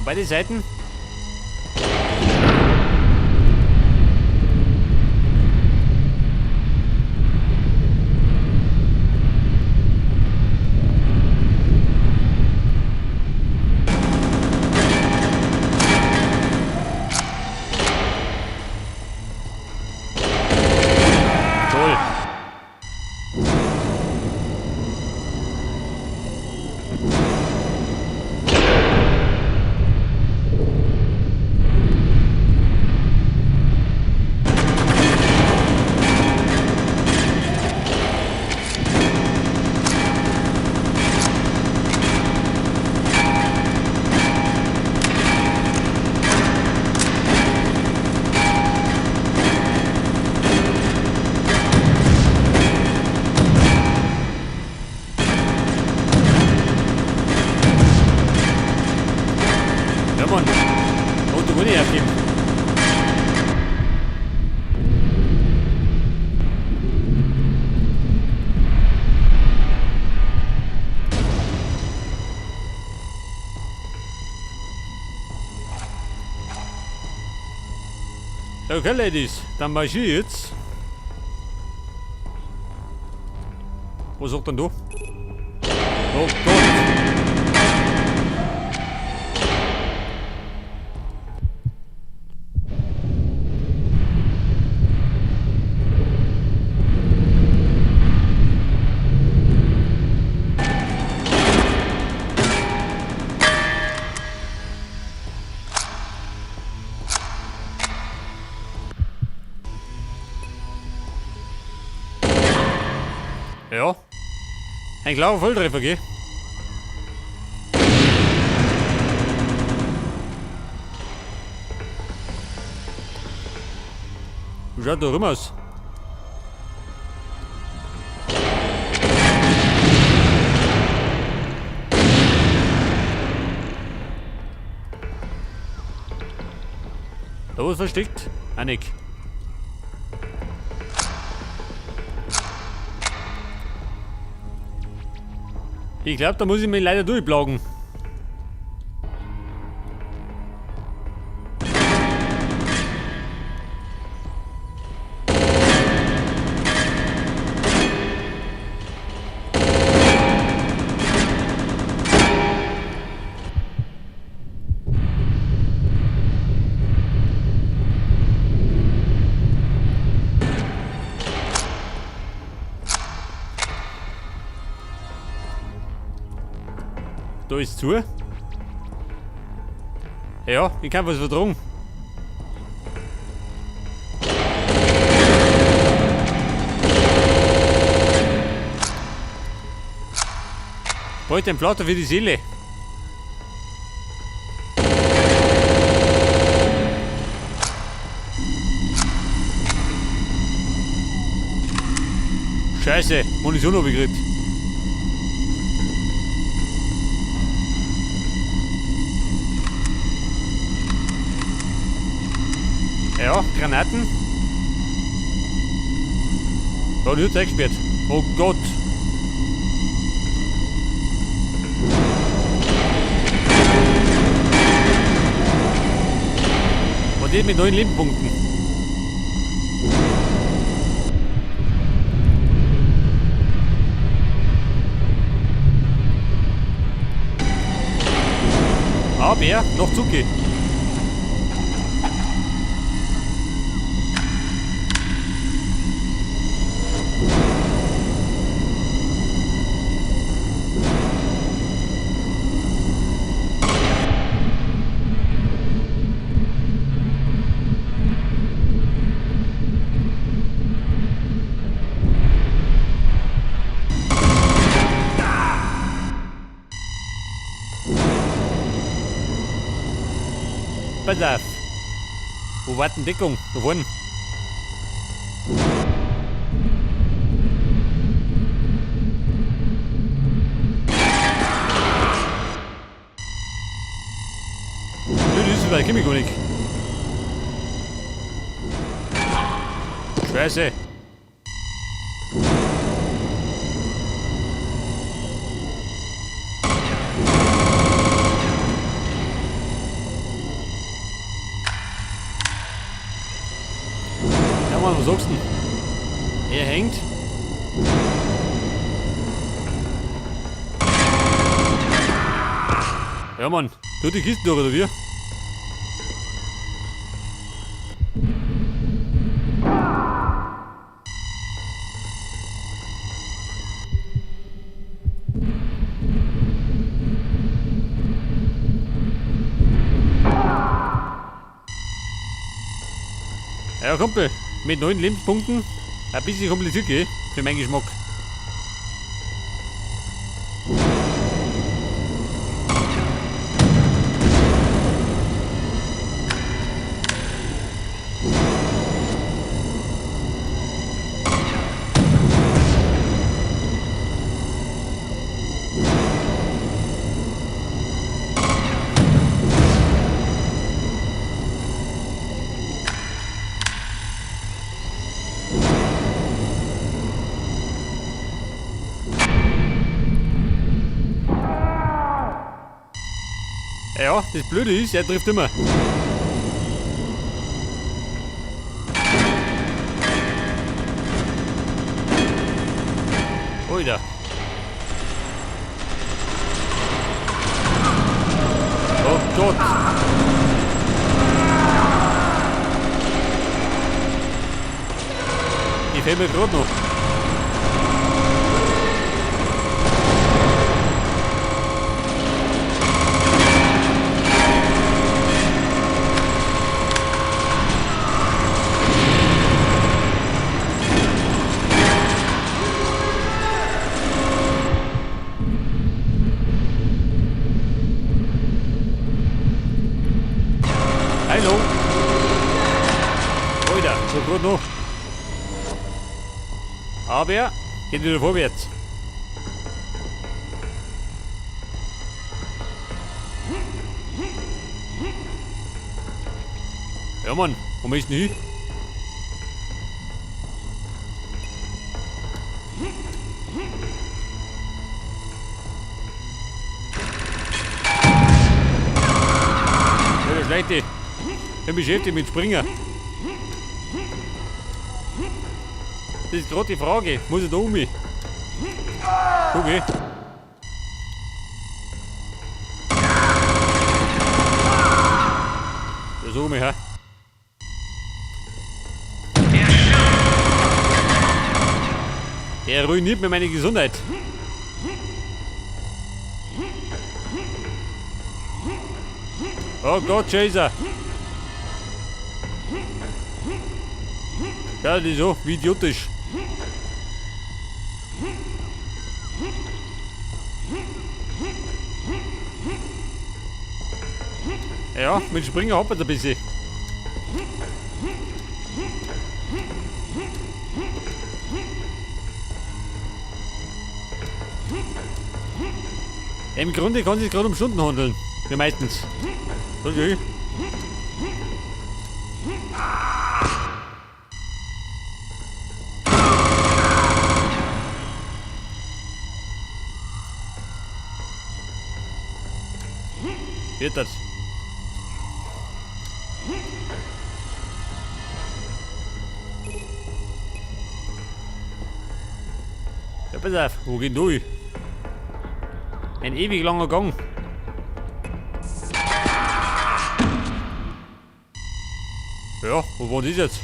Beide Seiten. Toll. Ja, Mann. Oh, du wollte ich aufgeben. Okay, Ladies, dann marschier ich jetzt. Was sagt denn du? Oh Gott! Ja. Ein klarer Volltreffer, gell? Wie schaut da rum aus? Da was versteckt? Annik. Ich glaube, da muss ich mich leider durchplagen. Da ist zu. Ja, ich kann was vertragen. Bald ein Platter für die Seele. Scheiße, Munition hab ich gekriegt. Ja, Granaten. Da wird eingesperrt. Oh Gott. Und die mit 9 Lebenspunkten. Aber noch Zucki. Pass auf. Wo war denn Deckung? Da vorne. Nö, das ist weit, komm ich gar nicht. Scheiße. Ja Mann, was sagst du denn? Er hängt. Ja Mann, tut die Kiste durch, oder wie? Ja, Kumpel, mit 9 Lebenspunkten ein bisschen kompliziert, gell? Für meinen Geschmack. Ja, das Blöde ist, er trifft immer. Alter. Oh Gott. Die fehlt mir gerade noch. Hallo. Alter, so gerade noch. Aber geht wieder vorwärts. Ja Mann, wo möchtest du hin? Ja, das Leute. Ich beschäftige mit Springer. Das ist gerade die Frage. Muss ich da um mich? Okay. Ja, so um mich, hä? Der ruiniert mir meine Gesundheit. Oh Gott, Chaser. Ja, die so, wie idiotisch. Ja, mit Springer hoppert ein bisschen. Im Grunde kann es sich gerade um Stunden handeln. Wie meistens. Okay. Wird das? Ja, pass auf, wo geht du? Ein ewig langer Gang. Ja, wo war das jetzt?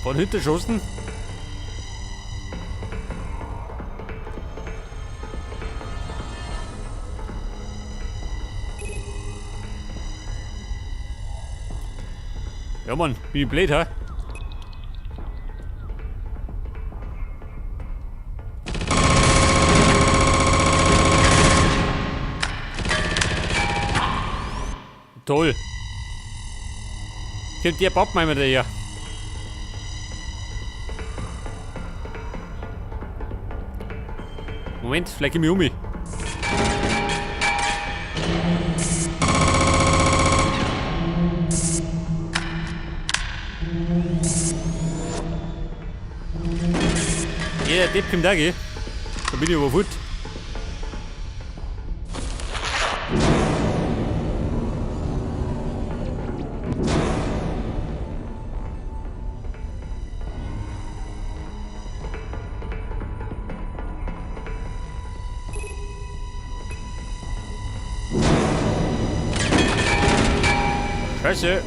Von hinten geschossen? Ja Mann, bin ich blöd, hä? Toll. Kommt der Pappmeimer daher? Moment, vielleicht komm ich um mich. Ja, der Depp kommt auch, gell? Da bin ich aber fort. Scheiße.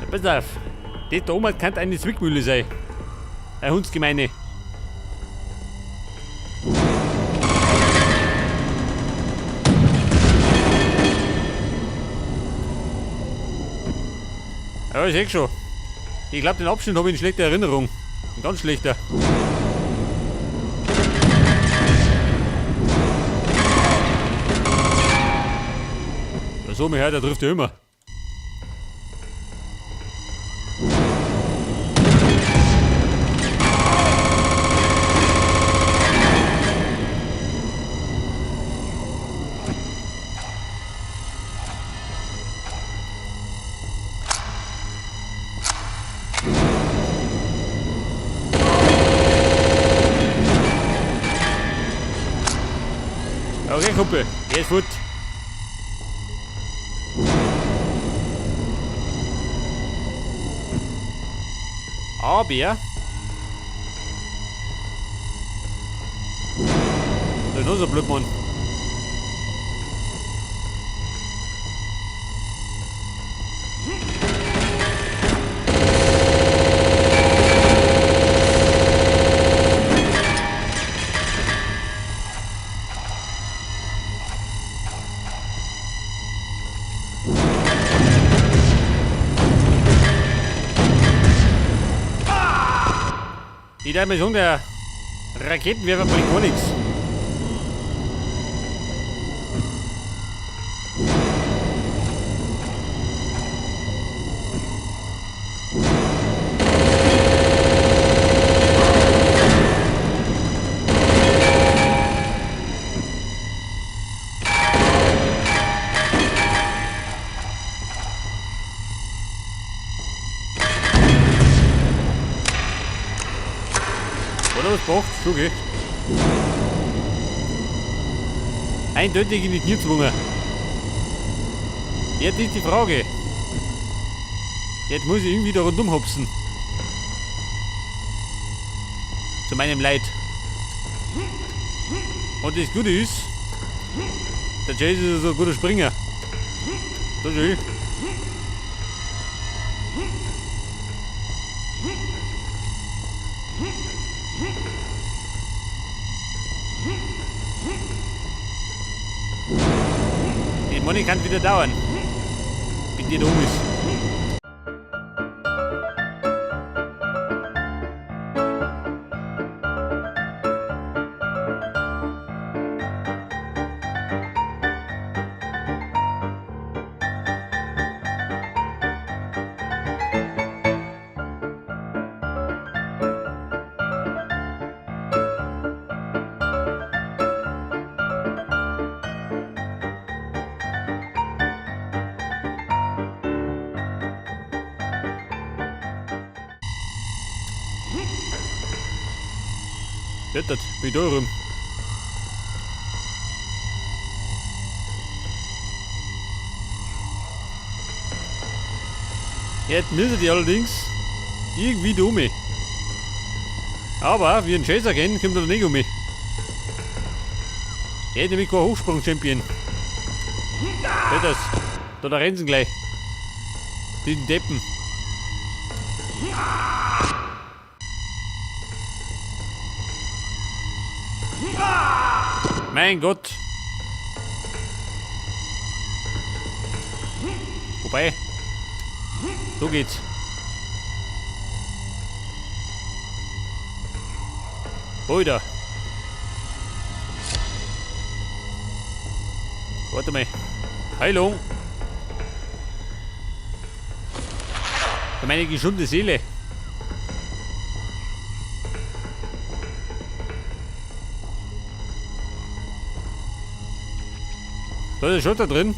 Ja, pass auf. Das da oben kann eine Zwickmühle sein. Eine Hundsgemeine. Ja, ich seh schon. Ich glaub, den Abschnitt hab ich in schlechter Erinnerung. Ein ganz schlechter. Ja, so mir her, der trifft ja immer. Okay, Kumpel, geh jetzt fort. Aber da ist noch so ein Blödmann. Ich darf mir sagen, der Raketenwerfer bringt gar nichts. Oder was braucht? Schon geht. Eindeutig in die Knie gezwungen. Jetzt ist die Frage. Jetzt muss ich irgendwie da rundum hopsen. Zu meinem Leid. Und das Gute ist, der Jason ist so ein guter Springer. So schön. Die Money kann wieder dauern, bis die da oben ist. Das bin ich da rum. Jetzt müssen die allerdings irgendwie da um. Aber wie ein Chaser kennen, kommt er nicht um. Er ist nämlich kein Hochsprung-Champion. Das, da rennen sie gleich. Diesen Deppen. Mein Gott. Wobei, so geht's. Alter. Warte mal. Heilung. Für meine gesunde Seele. Da ist der Schotter drin.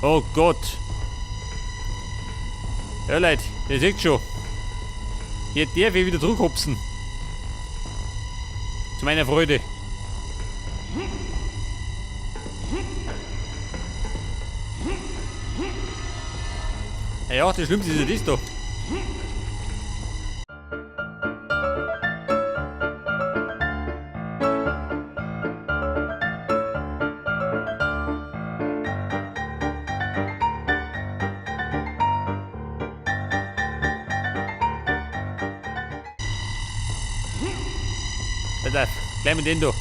Oh Gott. Ja Leute, ihr seht schon. Hier darf ich wieder zurückhopsen. Zu meiner Freude. Ja, das Schlimmste ist ja das da. Pass auf, gleich mit dem da.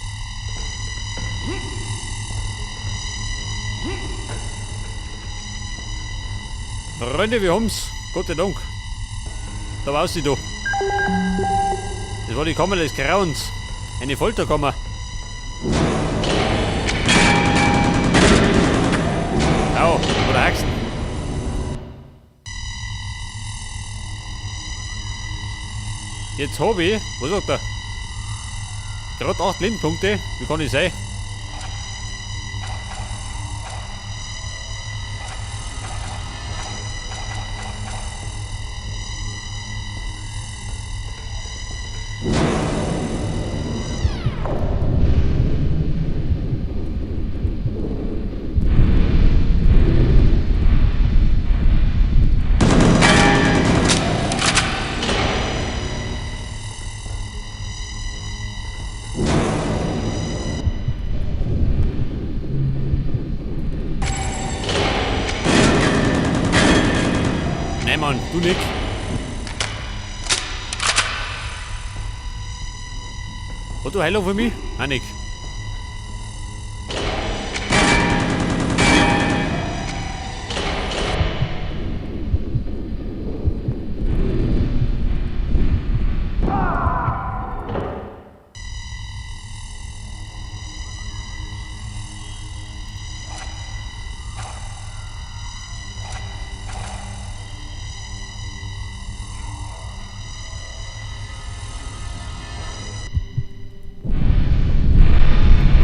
Freunde, wir haben's. Gott sei Dank. Da war sie da. Das war die Kammer des Grauens. Eine Folterkammer. Au, oder Haxen. Jetzt hab ich, was sagt er? Gerade 8 Lebenspunkte, wie kann ich sein? Nein, Mann, du nicht. Hat du Heilung für mich? Nein, nicht.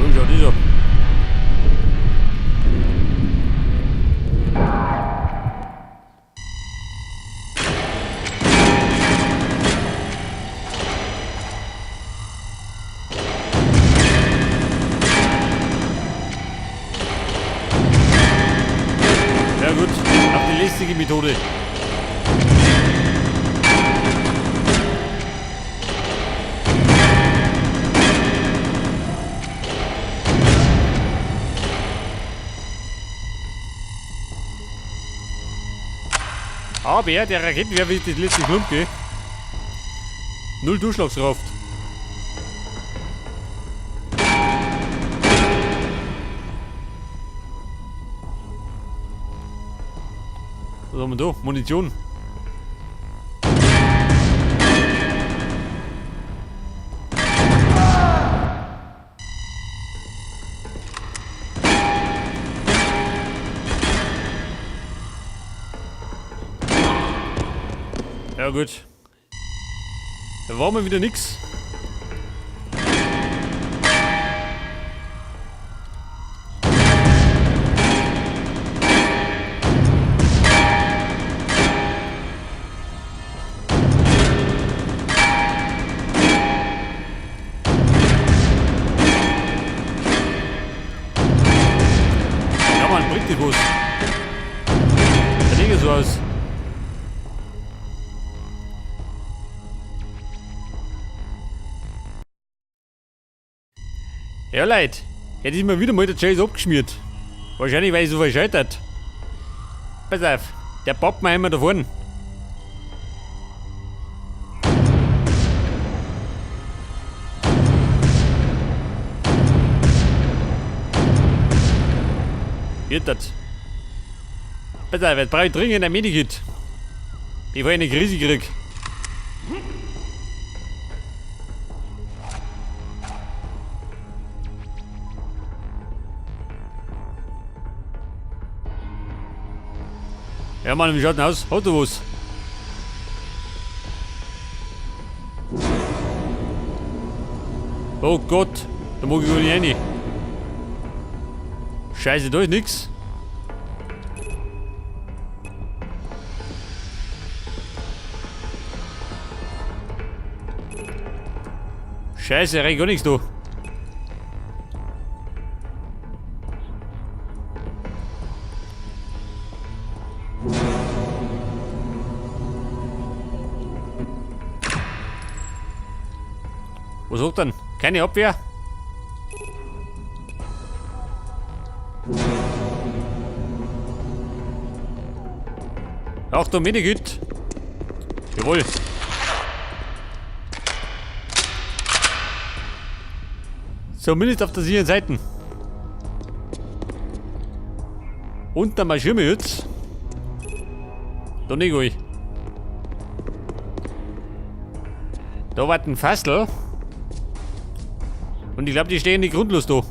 Oh, schau das an. Ja gut, auf die lästige Methode. Aber der Raketenwerfer ist das letzte Klumpe. Null Durchschlagskraft. Was haben wir da? Munition. Ja gut. Da war mal wieder nix. Ja Mann, bringt die was. Der Ding ist so aus. Ja Leute, jetzt ist mir wieder mal der Chase abgeschmiert. Wahrscheinlich, weil ich so verscheitert. Pass auf, der pappt mir immer da vorne. Wird das. Pass auf, jetzt brauche ich dringend ein Medikit. Bevor ich eine Krise krieg. Ja Mann, wie schaut denn aus? Hat er was? Oh Gott, da mag ich gar nicht rein. Scheiße, da ist nix. Scheiße, rennt gar nichts da. Was sagt denn? Keine Abwehr? Achtung, Medikit! Jawohl! Zumindest auf der sicheren Seite. Und dann marschieren wir jetzt. Da nicht ich. Da war ein Fassel. Und ich glaube, die stehen nicht grundlos da.